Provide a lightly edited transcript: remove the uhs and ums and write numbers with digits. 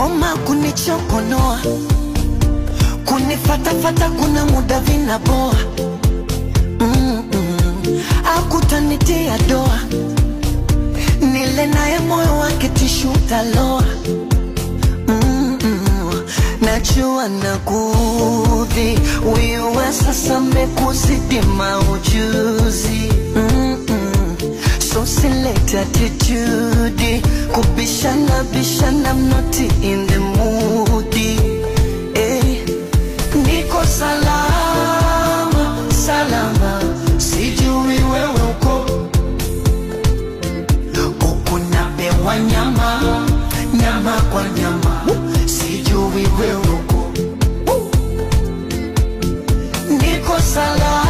Koma kunichokonoa, kunifatafata, kuna muda vinaboa. Akutanitia doa, nile naye moyo wake tishu taloa. Najua nakuudhi, wewe sasa mekuzidi maujuzi. So select attitude, kubishana bishana, I'm not in the mood. Eh, niko salama, salama, sijui wewe uko huku, napewa nyama, nyama kwa nyama, sijui wewe uko. Niko salama.